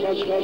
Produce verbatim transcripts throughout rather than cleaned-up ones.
Кызны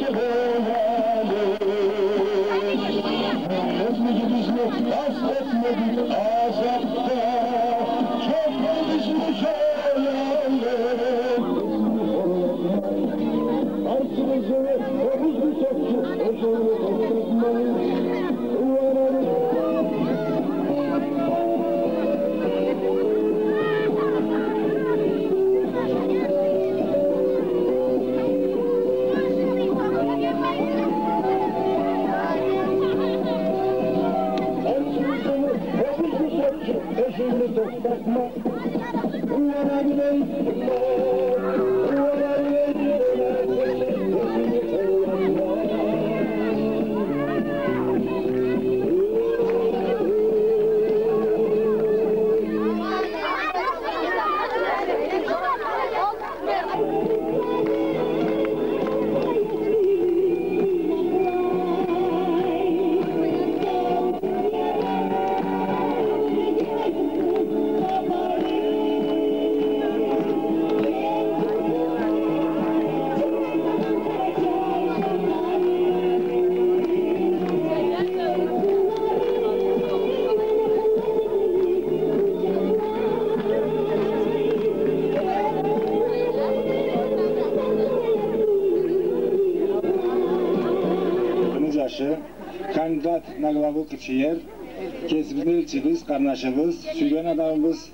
жашы, кандидат на главу Кычыер, кесибизни элчибиз, къарнашыбыз, сюйген адамыбыз.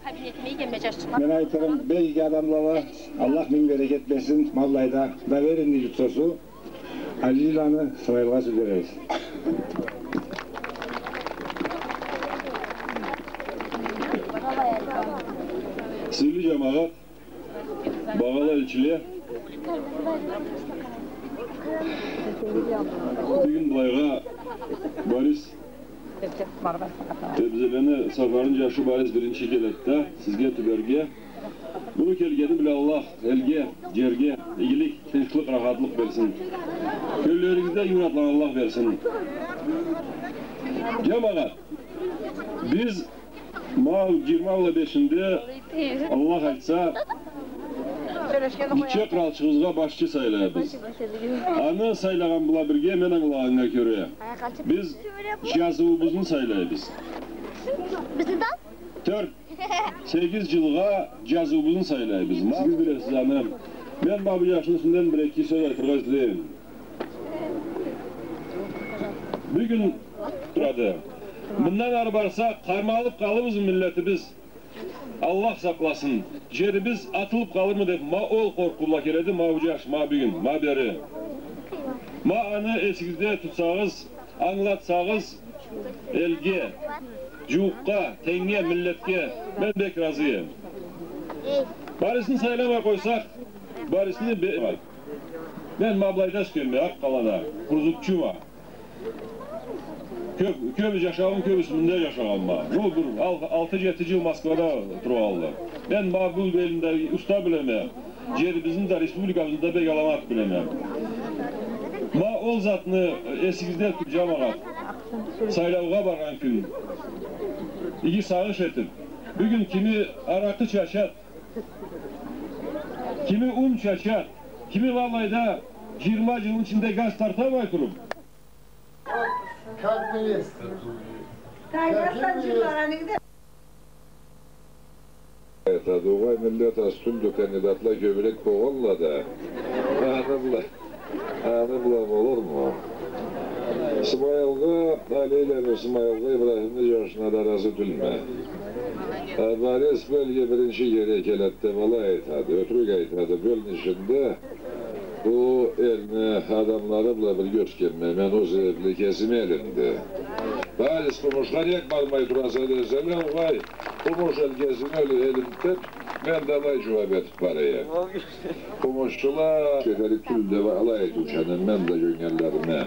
Мен айтырым, бек иги адамла, Аллах минг берекет берсин, ма былайда доверенный лицосу Алиланы сайларгъа сюйдюребиз. Сыйлы жамагъат, багъалы элчиле, бюгюн былайгъа Борис, Тебзелени Сафарны жашы Борис биринчи келеди да, сизге тюберге. Муну келгени бла Аллах элге, жерге игилик, тынчлыкъ, рахатлыкъ берсин. Кёллеригизде юрет алгъан Аллах берсин. Жамагъат, биз ма жыйырма бла бешинде, Аллах айтса, гитче къралчыгъыбызгъа башчы сайлайбыз. Аны сайлагъан бла бирге, мен ангылагъаннга кёре, биз жазыуубузну сайлайбыз. Тёрт, сегиз жылгъа жазыуубузну сайлайбыз. Сиз билесиз аны. Мен ма бу жашны юсюнден бир-эки сёз айтыргъа излейме. Бюгюн турады. Мындан ары барса, къамалып къалырбызмы миллетибиз? Аллах сакъласын. Жерибиз атылып къалырмы деп, ма ол къоркъуу бла келеди ма бу жаш, ма бюгюн, ма бери. Ма аны эсигизде тутсагъыз, ангылатсагъыз элге, жууукъгъа, тенгнге, миллетге, мен бек ыразыма. Борисни сайламай къойсакъ, Борисни бе-, мен ма былайда ёсгенме, Акъ къалада, къурзукчума. Кёп, кёп жашауум, кёбюсю мында жашагъанма. Бу бир ал-, алты-жети жыл Москвада тургъанлы. Мен ма бу элни да уста билеме. Жерибизни да, республикабызны да бек аламат билеме. Ма ол затны эсигизде тутуп, жамагъат, сайлаугъа баргъан кюн иги сагъыш этип, бюгюн кими аракъы чачат, кими ун чачат, кими ма былайда жыйырма жылны ичинде газ тарталмай туруп, Как министр. Тайгасдан жырлагъаныгъыз да. Айтады, угъай, миллет аз тюлдю, кандидатла кёбюрек болгъанла да. Аны бла, аны бла болурму? Сымайылгъа, Алийланы Сымайылгъа, Ибрахимни жашына да ыразы тюлме. Э, Борис бу элге биринчи кере келеди деп алай айтады. Ётюрюк айтады. Бу элни ичинде Бу элни адамлары бла бирге ёсгенме, мен ол себепли кесими элимде. Борис, къумушха нек бармай тураса десеме, угъай, къумуш эл кесини элинде деп, мен да алай жууап этип барайым. Къумушчула кетерик тюл деп алай айтыучанма, мен да жёнгерлериме.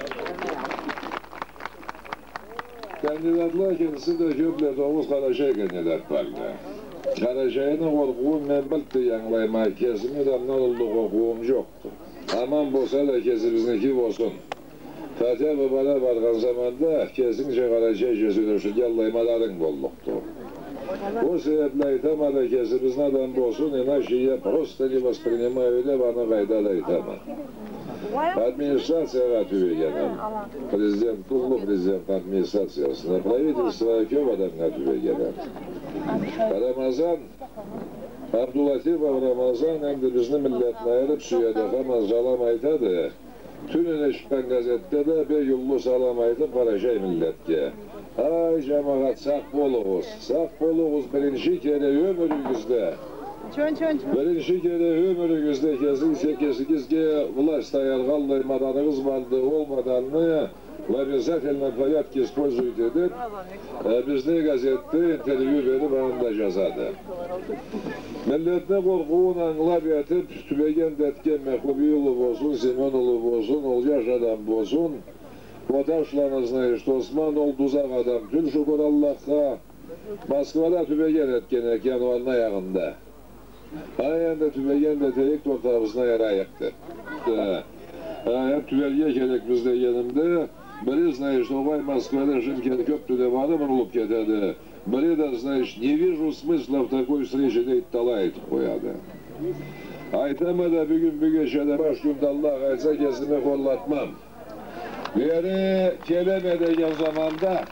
Кандидатла кесиси да кёпле, тогъуз къарачай кандидат барды. Къарачайны къоркъуун мен бир да ангылайма, кесими да андан уллу къоркъуум жокъду. Аман болса да кесибизники болсун. Хотя бы бара баргъан заманда кесингча къарачайча сёлеширге аллай мадарынг боллукъду. Ол себепли айтама да, кесибизни адам болсун, иначе я просто не воспринимаю деп аны къайда да айтама. Администрациягъа тюбегенем. Президент, уллу президент администрациясына, правительствогъа, кёп адамгъа тюбегенем. Рамазан Абдулатипов Рамазан энди бизни миллетни айырып сюеди, хаман салам айтады. Тюнене чыкъгъан газетде да бек уллу салам айтып, къарачай миллетге. Ай, жамагъат, сакъ болугъуз, сакъ болугъуз, биринчи кере ёмюрюгюзде. Биринчи кере ёмюрюгюзде кеси-, кесигизге власть аяргъанлай маданыгъыз барды, ол маданны в обязательном порядке используйте деп, э, бизни газетде интервью берип, анда жазады. Миллетни къоркъууун ангылап этип, тюбеген да этгенме, Хубий улу болсун, Семён улу болсун, ол жаш адам болсун, Боташланы, значит, Осман, ол да узакъ адам тюл, шукур Аллахха. Москвада тюбеген этген эдик январны аягъында. Ай, энди тюбеген да этерик, тортабызны айырайыкъ деп. Э, э, тюберге керекбиз дегенимде, бири, значит, огъай, Москвада Шымкент кёпдю деп, аны бурулуп кетеди. Бири да, значит, не вижу смысла в такой встрече дейди да алай айтып къояды. Айтама да, бюгюн, бюгече да, баш кюнде Аллах айтса, кесими хорлатмам. Бери келеме деген заманда,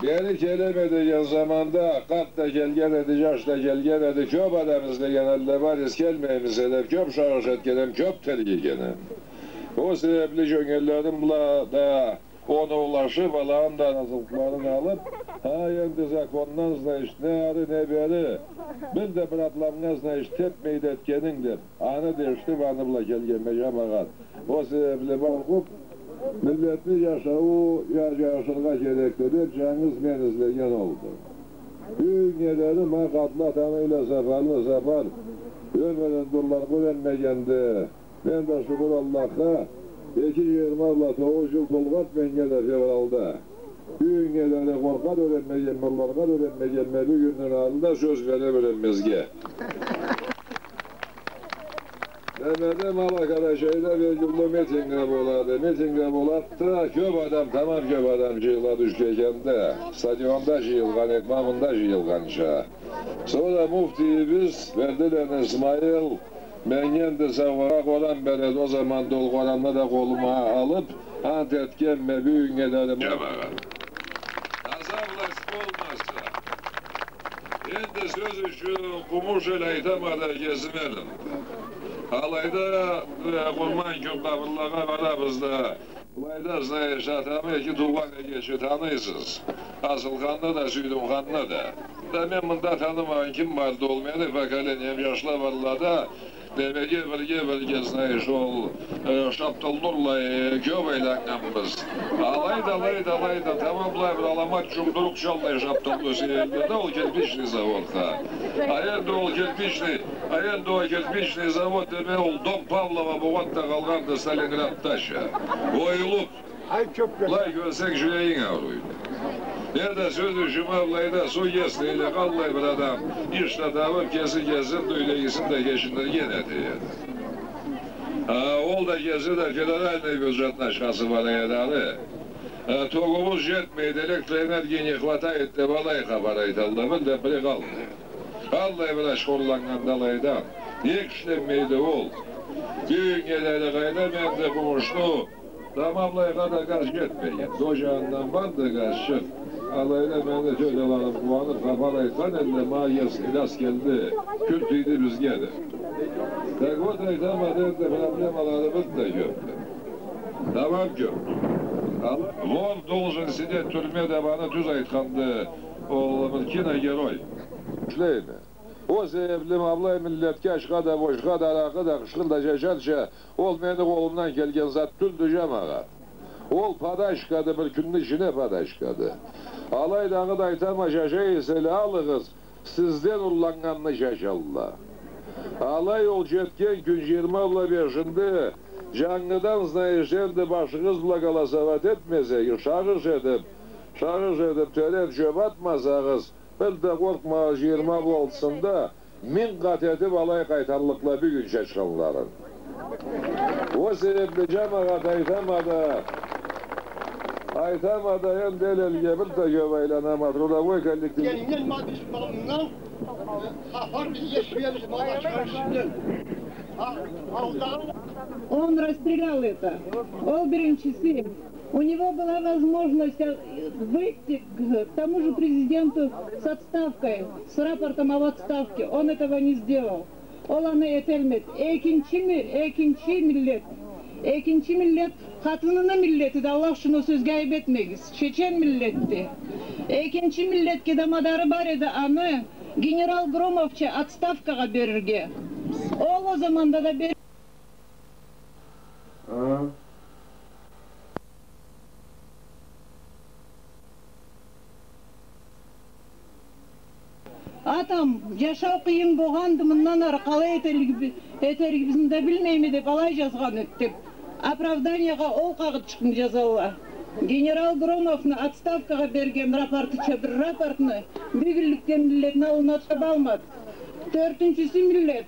бери келеме деген заманда, къарт да келген эди, жаш да келген эди, кёп адам излеген элле бар, биз келмеймиз деп, кёп шагъыш этгенем, кёп тергегенем. Ол себепли жёнгеллерим бла да оноулашып, аланы да ыразылыкъларын алып, ха, энди закондан, значит, не ары, не бери, бир да бир адамгъа, значит, тепмейди этгенинг деп, аны да эшитип, аны бла келгенме, жамагъат. Ол себепли барып, миллетни жашауу жа-, жашыргъа керекди деп, жангыз мен излеген олду. Бюгюннге дери ма къартла таныйла Сапарны, Сапар ёмюрюн дурла къуренмегенди. Мен да, шукур Аллахха, эки жыйырма бла тогъуз жыл толгъанды меннге да февралда. Бюгюннге дери къоркъа да юренмегенме, улларгъа да юренмегенме, бюгюнден ары да сёз береме юренмезге. Немеде, ма Къарачайда бек уллу митинг болады. Митинг болады да, кёп адам, тамам кёп адам жыйылады Ючкекенде. Стадионда жыйылгъан эдик, ма мында жыйылгъанча. Сора муфтийибиз Бердиланы Исмаил, меннге энди саугъа къорам береди, ол заманда ол къорамны да къолума алып, ант этгенме, бюгюннге дери. Жамагъат. Таза власть болмаса, энди сёз ючюн, Къумуш эл, айтама да, кесим элим. Алайда, э, Къурман кюн къабырлагъа барабыз да, былайда, знаешь, атамы эки туугъан эгечи, таныйсыз. Асылханны да, Сюйдюмханны да. Да мен мында танымагъан ким барды, ол мени поколением, жашла барла да, немеге, бирге, бирге, знаешь, ол, э, Шабдулнурла, э, кёп айланнганбыз. Алайда, алайда, алайда, тамам былай бир аламат жумдурукъча аллай Шабдулну сейирди да, ол кирпичный заводха. А энди ол кирпичный, а энди ол кирпичный завод деме, ол дом Павлова болгъанды да къалгъанды Сталинграддача. Оюлуп. Ай, кёп, кёп. Былай кёрсенг, жюрегинг ауруйду. Энди сёз ючюн, ма былайда суу кеслейле, къаллай бир адам иш да табып, кеси кесин да, юйдегисин да кечиндирген эте эди. А, ол да кеси да федеральный бюджетни ачхасы бар эди ары. А, тогубуз жетмейди, электроэнергии не хватает деп алай хапар айталла, бир да бири къалмайды. Аллай бир ачха урланнганды алайдан. Нек ишленмейди ол? Бюгюннге дери къайдам энди Къумушну, тамамлайгъа да газ жетмеген. Ол жагъындан барды газчыкъ. Алайда мени тётяларым къууанып, хапар айтхан эдиле, ма газ, газ келди, кюн тийди бизге деп. Так вот, айтама да, энди проблемаларыбыз да кёпдю. Тамам кёп. Ал-, вор должен сидеть в тюрьме деп аны тюз айтханды ол бир киногерой. Ишлейме. Ол себепли ма былай миллетге ачха да, бошха да, аракъы да, къышкъыр да жашарча, ол мени къолумдан келген зат тюлдю, жамагъат. Ол подачкады, бир кюнню ичине подачкады. Алай дагъыда айтама, жашай эселе, алыгъыз, сизден урланнганны жашалла. Алай ол жетген кюн, жыйырма бла бешинде, жангыдан, знаешь, энди башыгъыз бла голосовать этмесегиз, шагъыш этип, шагъыш этип, терен чёп атмасагъыз, бир да къоркъмагъыз, жыйырма бла алтысында минг къат этип алай къайтарлыкъла бюгюн чачханларын. Ол себепли, жамагъат, айтама да, айтама да, энди эл-элге бир да кёп айланама, трудовой коллектив. Кенгден ма биз малындан, хапар бизге сюебиз, мал ачханы юсюнден. Он расстрелял это. Ол биринчиси. У него была возможность, э, выйти к тому же президенту с отставкой, с рапортом об отставке. Он этого не сделал. Ол аны эталмады. Экинчи ми-, экинчи миллет. Экинчи миллет, къатыныны миллети да, Аллах ючюн, ол сёзге айып этмегиз. Чечен миллетди. Экинчи миллетге да мадары бар эди аны генерал Громовча отставкагъа берирге. Ол, ол заманда да бер- Атам, жашау къыйын болгъанды, мындан ары къалай этериги-, этеригибизни да билмейме деп, алай жазгъан эди деп, оправданиягъа ол къагъытчыкъны жазалла. Генерал Громовну отставкагъа берген рапортуча бир рапортну бюгюнлюкде миллетни аллына табалмады. Тёртюнчюсю миллет.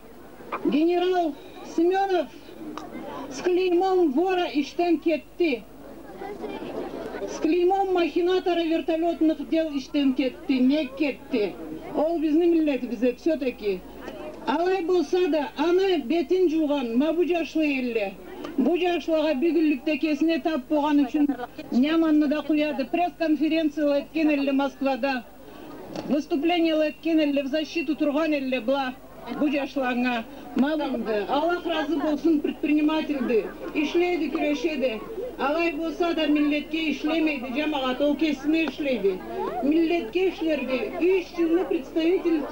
Генерал Семёнов с клеймом вора ишден кетди. С клеймом махинатора вертолётных дел ишден кетди. Нек кетди? Ол бизни миллетибиз эди всё-таки. Алай болса да, аны бетин жуугъан ма бу жашла эдиле. Бу жашлагъа бюгюнлюкде кесине тап болгъаны ючюн не аманны да къояды. Пресс-конференцияла этген эдиле Москвада. Выступлениела этген эдиле, в защиту тургъан эдиле была, бу жашланы. Ма бу-, Аллах разы болсун, предпринимательди. Ишлейди, кюрешеди. Алай болса да миллетге ишлемейди, жамагъат, ол кесине ишлейди. Миллетге ишлерге юч жылны представитель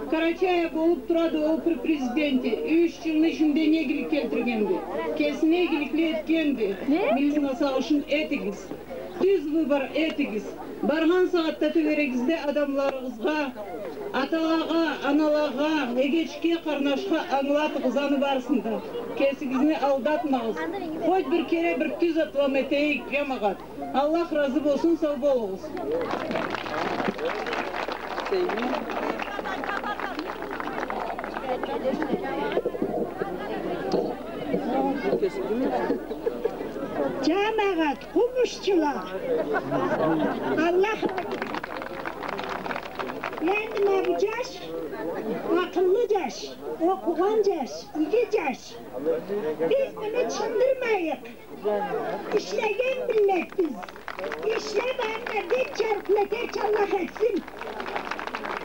Карачая болуп турады ол при президенте. Юч жылны ичинде не игилик келтиргенди? Кесине игиликле этгенди. Миллетни сагъышын этигиз. Тюз выбор этигиз. Баргъан сагъатда тёгерегизде адамларыгъызгъа, аталагъа, аналагъа, эгечге, къарнашха ангылатыгъыз аны барысын да. Кесигизни алдатмагъыз. Хоть бир кере бир тюз атлам этейик, жамагъат. Аллах разы болсун, сау болугъуз. Жамагъат, къумушчула. Аллах. Энди ма бу жаш, акъыллы жаш, окъугъан жаш, иги жаш. Биз муну чындырмайыкъ. Ишлеген миллетбиз. Ишлеб, анга дек чарх метерча Аллах этсин.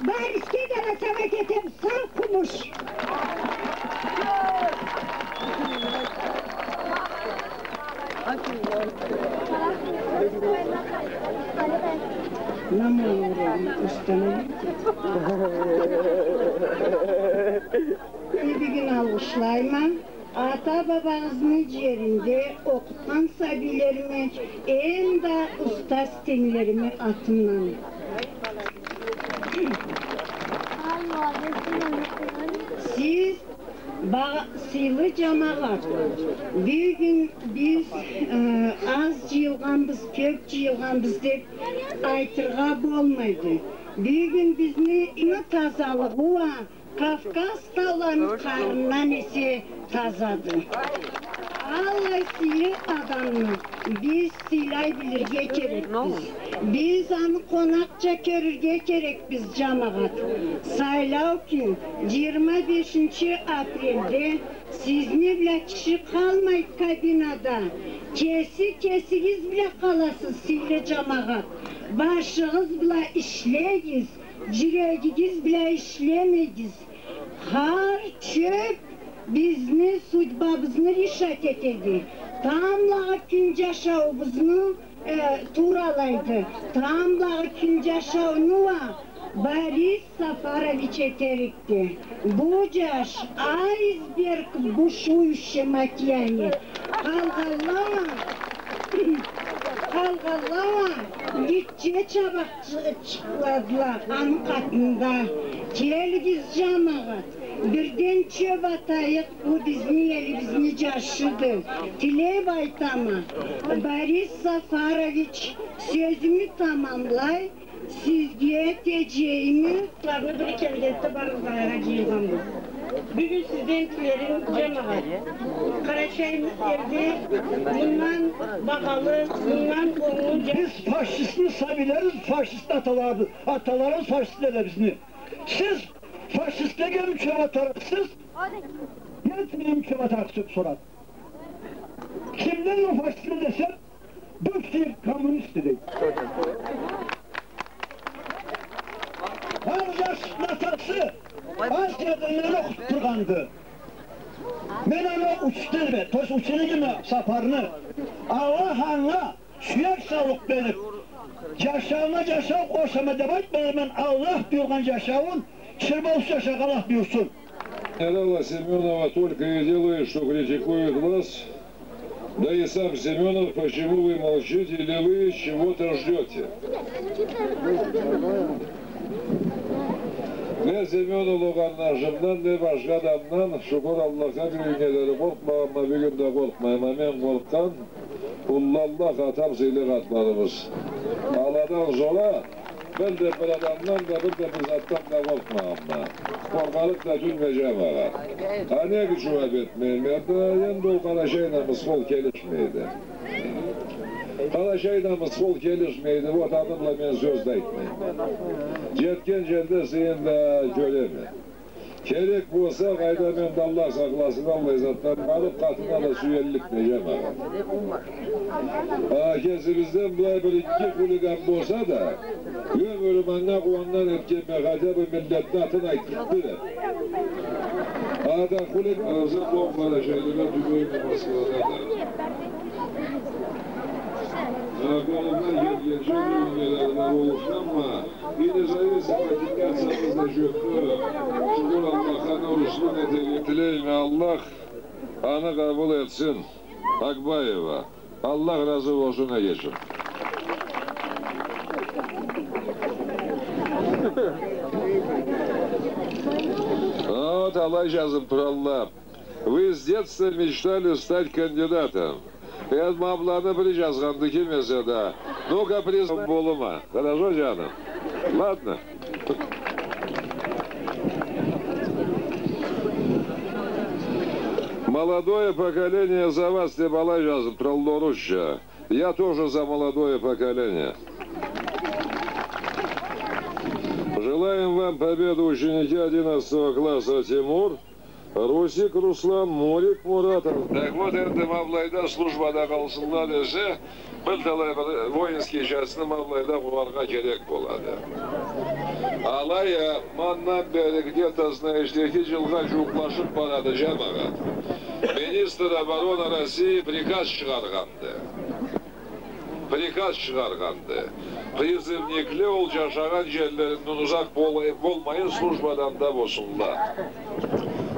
Борисге да насабат этеб, сау къумуш. Бюгюн алгъышлайма. Ата-бабагъызны жеринде окъутхан сабийлерими, эм да устаз тенглерими атындан. Сиз, ба-, сыйлы жамагъат, бюгюн биз, э, аз жыйылгъанбыз, кёб жыйылгъанбыз деб айтыргъа болмайды. Бюгюн бизни тазалыгъы уа Кавказ тауланы къарындан эсе тазады. Аллай сыйлы адамны биз сыйлай билирге керекбиз. Биз аны къонакъча кёрюрге керекбиз, жамагъат. Сайлау кюн, жыйырма бешинчи апрельде, сизни бла киши къалмайды кабинада. Кеси кесигиз бла къаласыз, сыйлы жамагъат. Башыгъыз бла ишлегиз. Жюрегигиз бла ишлемегиз. Хар чёб бизни судьбабызны решать этеди. Тамблагъы кюн жашауубузну, э, туралайды. Тамблагъы кюн жашауну уа Борис Сафарович этерикди. Бу жаш айсберг в бушующем океане. Къалгъанла уа, къалгъанла уа гитче чабакъ чы-, чыкъладыла аны къатында. Келигиз, жамагъат, бирден чёб атайыкъ, бу бизни элибизни жашыды. Тилеб айтама, Борис Сафарович, сёзюмю тамамлай, сизге тежейми? Сизни бир келгенде барыгъызгъа жыйылгъанбыз. Бюгюн сизден тилерим, жамагъат. Къарачайым элде мындан багъалы, мындан онгу жа- Биз фашистни сабийлерибиз, фашистни аталарыбыз, аталарыбыз фашистни эле бизни. Сиз фашистлеге мичем атарыкъсыз? Этмейме, чего так деп сорады. Кимден ол фашистни десем, бу киши коммунистди дейди. Аны жашны атасы Азияда мени окъутуп тургъанды. Мен аны учителиме, то есть ученикиме Сапарны. Аллах анга сюек саулукъ берип, жашауна жашау къошама деп айтмайма, Аллах буюргъан жашауун чырмаусуз жашаргъа Аллах буюрсун. Генерала Семёнова только и делает, что критикует вас. Да и сам Семёнов, почему вы молчите или вы чего-то ждёте? Не Семёновну къарнашымдан, не башха адамдан, шукур Аллахха, бюгюннге дери къоркъмагъанма, бюгюн да къоркъмайма. Мен къоркъгъан уллулла, атам сыйлы къартларыбыз. Аладан сора бир да бир адамдан да, бир да бир затдан да къоркъмагъанма. Къоркъарыкъ да тюлме, жамагъат. А неге жууап этмейме? Да энди ол къарачайла мысхол келишмейди. Къарачайла мысхол келишмейди, вот аны бла мен сёз да айтмайма. Жетген жерде сыйын да кёреме. Керек болса, къайдам, энди Аллах сакъласын, аллай затдан барып, къатына да сюелликме, жамагъат. А, кесибизден былай бир-эки хулиган болса да, ёмюрюм анга къууаннган этгенме, хотя бы миллетни атын айтдырып билем. А да хулиган азыр бу къарачайлыгъа тюбейме Москвада да. А, къолумдан келгенча бюгюннге дери болушханма. И независимо от ситуации, шукур Аллахха, аны урусну этеме. Тилейме, Аллах аны къабыл этсин. Акбаева. Аллах разы болсун, эгечим. Вот алай жазып туралла. Вы с детства мечтали стать кандидатом. Э, ма быланы бири жазгъанды, ким эсе да. Ну-ка, приз болума. Хорошо, жаным? Ладно. Молодое поколение за вас, деп алай жазып туралла орусча. Я тоже за молодое поколение. Желаем вам победы, ученики одиннадцатого класса, Тимур. Русик Руслан, Мурик Муратов. Так вот, энди ма былайда службада къалсынла десе, бир талай бир воинский частьны ма былайда къураргъа керек болады. Алай а, мандан бери где-то, знаете, эки жылгъа жууукълашып барады, жамагъат. Министр обороны России приказ чыгъаргъанды. Приказ чыгъаргъанды. Призывникле ол жашагъан жерлеринден узакъ бол-, болмайын, службада да болсунла.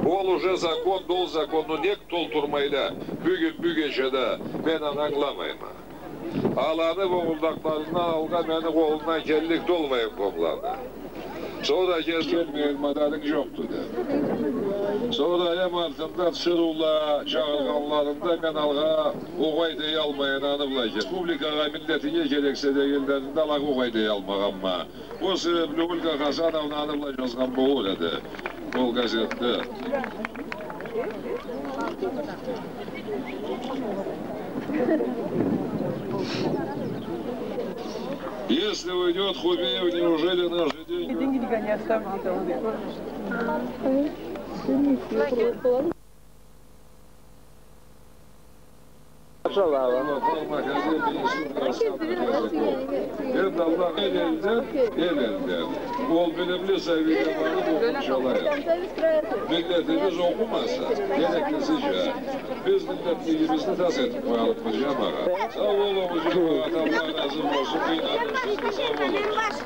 Ол уже законду, ол законну нек толтурмайла бюгюн, бюгече да, мен аны ангыламайма. Аланы бонгурдакъларындан алгъа мени къолумдан келлик да ол военкомланы. Сора кеси келмейин мадарынг жокъду деп. Сора эм артында тиширыула чагъыргъанларында мен алгъа огъай деялмайын, аны былай ке-, республикагъа, миллетинге керексе дегенлеринде алагъа огъай деялмагъанма. Ол себепли Ольга Хасановна аны былай жазгъан болур эди ол газетде. Если уйдёт Хубиев, неужели наши деньги... Деньги не оставлю. Энди Аллах эл элден, эл элден. Ол билимли сабийле барып окъучу алайыкъ. Миллетибиз окъумаса, герек кесича, биз миллетлигибизни тас этип къоярыкъбыз, жамагъат. Сау болугъуз, жамагъат, Аллах разы болсун. Къыйналыгъыз, сау болугъуз.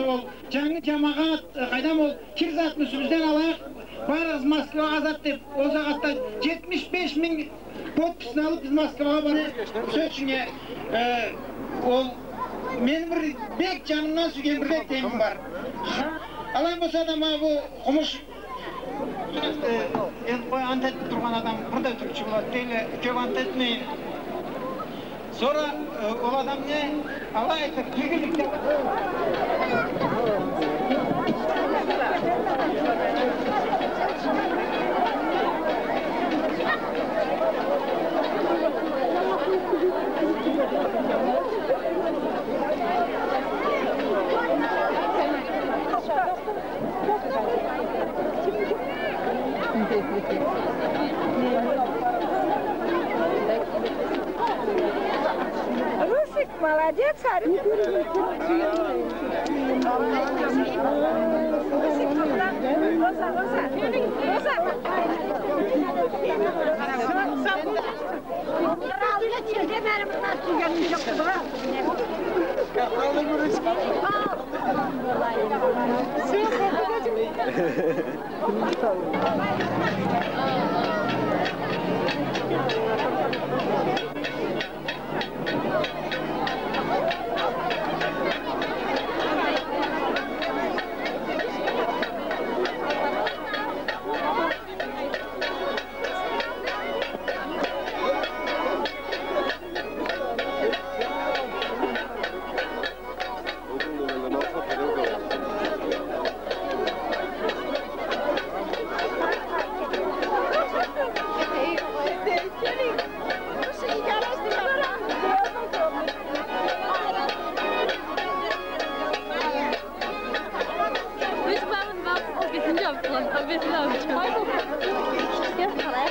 Ол жангы жамагъат, къайдам, ол кир затны юсюбюзден алайыкъ, барыгъыз Москвагъа зат деп, ол сагъатда жетмиш беш минг подписни алып, биз Москвагъа барып, сёз ючюн, э, ол мени бир бек жанымдан сюйген бир этемим бар. Алай болса да, ма бу къумуш, э, энди къой, ант этип тургъан адам бир да тюркчю болады дейле, кёп ант этмейин. Сора, э, ол адам не, алай айтып, биргеликде. Русик, молодец, Ариф. Русик, Роза, Роза, Роза. Биз барын, барын, бетин жабыкъла, бетин жабыкъла. Гел, къалай.